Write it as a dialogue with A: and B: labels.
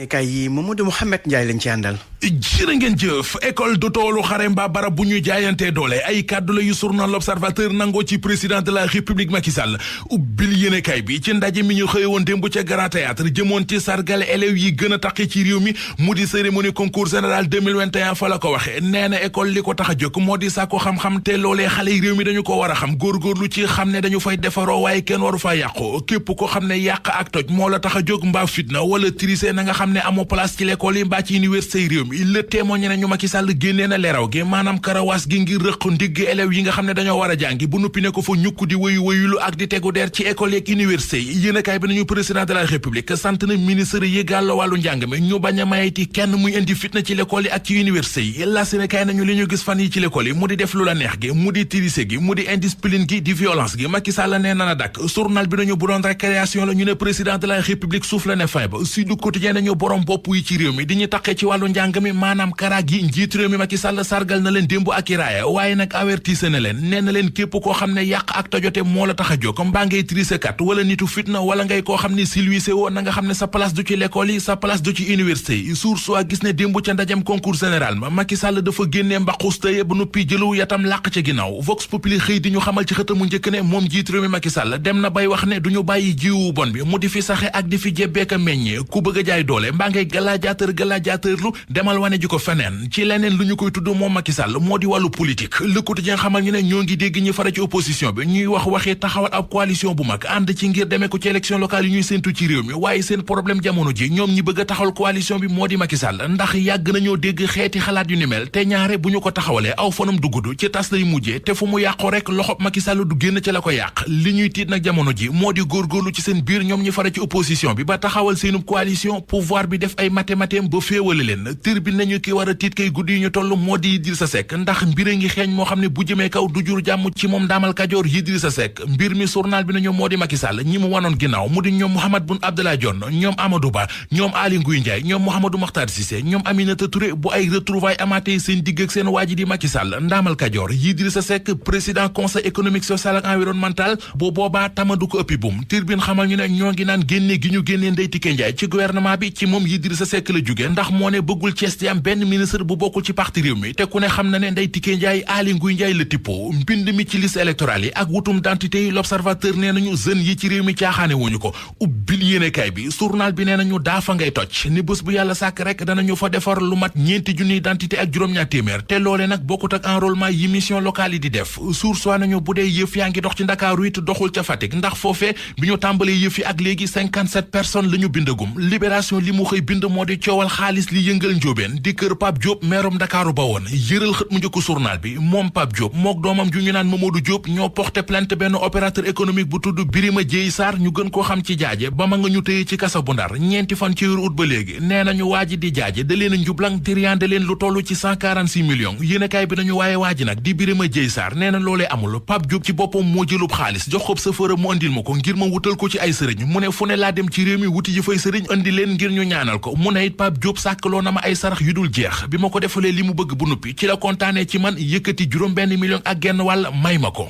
A: kay yi Mamadou Mouhamed Ndiaye lañ ci àndal.
B: jërë ngeen jëf école du toolu xare mbaa barab bu ñuy jaayantee doole ay kàddu la yu journal L'Observateur nangoo ci président de la République Macky Sall ubbil yéenekaay bi ci ndaje mi ñu xëye woon démb ca Grand Théâtre jëmoon ci sargal élèves yi gën a taqi ci réew mi mu di cérémonie concours général 2021 fa la ko waxe nee na école li ko tax a jóg moo di sàkku xam-xam te loolee xale yi réew mi dañu ko war a xam góorgóorlu ci xam ne dañu fay defaroo waaye kenn waru faa yàqu képp ko xam ne yàq ak toj moo la tax a jóg mbaa fitna wala triché na nga xam ne amoo place ci l'école yi mbaa ci université yi réew mi le témoigné nañu Macky Sall génnee na leeraw gi maanaam karawaas gi ngir rëq ndigg élèves yi nga xam ne dañoo war a jàngi bu nuppi ne ko fa ñukk di wëyulu ak di tegu der ci école yeeg université yi yéenekaay bi nañu président de la république sant na ministre yi gàllo wàllu njàng mi ñu bañ a mayeti kenn muy indi fitna ci l'école yi ak ci université yi la Sénégal nañu li ñu gis fan yi ci l'école yi mu di def lu la neex gi mu di triché gi mu di indiscipline gi di violence gi Macky Sall nee na dak journal bi nañu bu doon récréation la ñu ne président de la république suuf la ne fin ba Sud Quotidien nañu borom bopp yi ci réew mi di ñu taqee ci wàllu njàng mi maanaam karaag yi njiit réew mi Macky Sall sargal na leen démb ak i raaya waaye nag avertise na leen nee na leen képp koo xam ne yàq ak tojote moo la tax a jóg mbaa ngay triché kat wala nitu fitna wala ngay koo xam ne silwise woo na nga xam ne sa place du ci l'école yi sa place du ci université yi source waa gis ne démb ca ndajem concours général ma Macky Sall dafa génnee mbaxustaye ba nuppi jëlu yatam làq ca ginnaaw Vox Populi xëy di ñu xamal ci xëtamu njëkk ne moom njiit réew mi Macky Sall dem na bay wax ne du ñu bàyyi jiwu bon bi mu di fi saxe ak di fi jebbeeka meññee ku bëgg a jaay doole mbaa ngay galaajaatër lu demal wane ji ko feneen ci leneen lu ñu koy tudd moom Macky Sall moo di wàllu politique Le Quotidien xamal ñu ne ñoo ngi dégg ñi fara ci opposition bi ñuy waxi taxawal ab coalition bu mag ànd ci ngir demee ko ci élection locale yi ñuy séntu ci réew mi waaye seen problème jamono ji ñoom ñi bëgg a taxawal coalition bi moo di Macky Sall ndax yàgg nañoo dégg xeeti xalaat yu ni mel te ñaare bu ñu ko taxawalee aw fanam du gudd ci tas lay mujjee te fu mu yàqoo rek loxob Macky Sall du génn ci la ko yàq li ñuy tiit nag jamono ji moo di góorgóorlu ci seen biir ñoom ñi fara ci opposition bi ba taxawal seenub coalition pouvoir bi def ay mathématem ba féewale leen Tribune nañu ki war a tiit kay guddi yi ñu toll moo di Idrissa Seck ndax mbir a ngi xeeñ moo xam ne bu jëmee kaw du jur jàmm ci moom daamal Kajoor Idrissa Seck mbir mi journal bi nañu moo di Macky Sall ñi mu wanoon ginnaaw mu di ñoom Mouhamed Boun Abdallah Dionne ñoom Amadou Ba ñoom Aly Ngouille Ndiaye ñoom Mouhamadou Makhtar Cissé ñoom Aminata Touré bu ay retrouvailles amaatee seen digg ak seen waaji di Macky Sall ndaamal Kajoor Idrissa Seck président conseil économique social ak environnemental bu boobaa tamadu ko ëppi bum Tribune xamal ñu ne ñoo ngi naan génne gi ñu génnee Ndeye Tické Ndiaye ci gouvernement bi ci moom Idrissa Seck la jóge ndax moo ne bëggul Thiès di am benn ministre bu bokkul ci parti réew mi te ku ne xam na ne Ndeye Tické Ndiaye Aly Ngouille Ndiaye la tippoo mbind mi ci liste électorale yi ak wutum d'identité yi L'Observateur nee nañu jeunes yi ci réew mi caaxaane wuñu ko ubbil yéenekaay bi journal bi nee nañu daa fa ngay toj ni bés bu yàlla sàkk rek danañu fa defar lu mat ñeenti junniy identité ak juróom-ñaar téeméer te loole nag bokkut ak enrôlement yi mission locale yi di def source waa nañu bu dee yëf yaa ngi dox ci Ndakaaru it doxul ca Fatick ndax foofee bi ñu tàmbalee yëf yi ak léegi 57 personnes la ñu bindagum Libération li mu xëy bind moo di coowal xaalis li yëngal njóobeen di kër Pape Diop meerum Ndakaaru ba woon yëral xët mu njëkk journal bi moom Pape Diop mook doomam ju ñu naan Mamadou Diop ñoo porté plainte benn opérateur économique bu tudd Birima Dieye Sarr ñu gën koo xam ci jaaje ba ma nga ñu tëye ci kaso bu Ndar ñeenti fan ci weeru ut ba léegi nee nañu waaji di jaaje da leen a njublang tiriande leen lu toll ci 146 millions yéenekaay bi nañu waaye waaji nag di Birima Dieye Sarr nee na loolee amul Pape Diop ci boppam moo jëlub xaalis jox ko safara mu andil ma ko ngir ma wutal ko ci ay sëriñ mu ne fu ne laa dem ci réew mi wuti ji fay sëriñ andi leen ngir ñu ñaanal ko mu ne it Pape Diop sàkkaloo na ma ay sarax yu dul jeex bi ma ko defalee li mu bëgg bu nuppi ci la kontaanee ci man yëkkati juróom benn million ak genn wàll may ma ko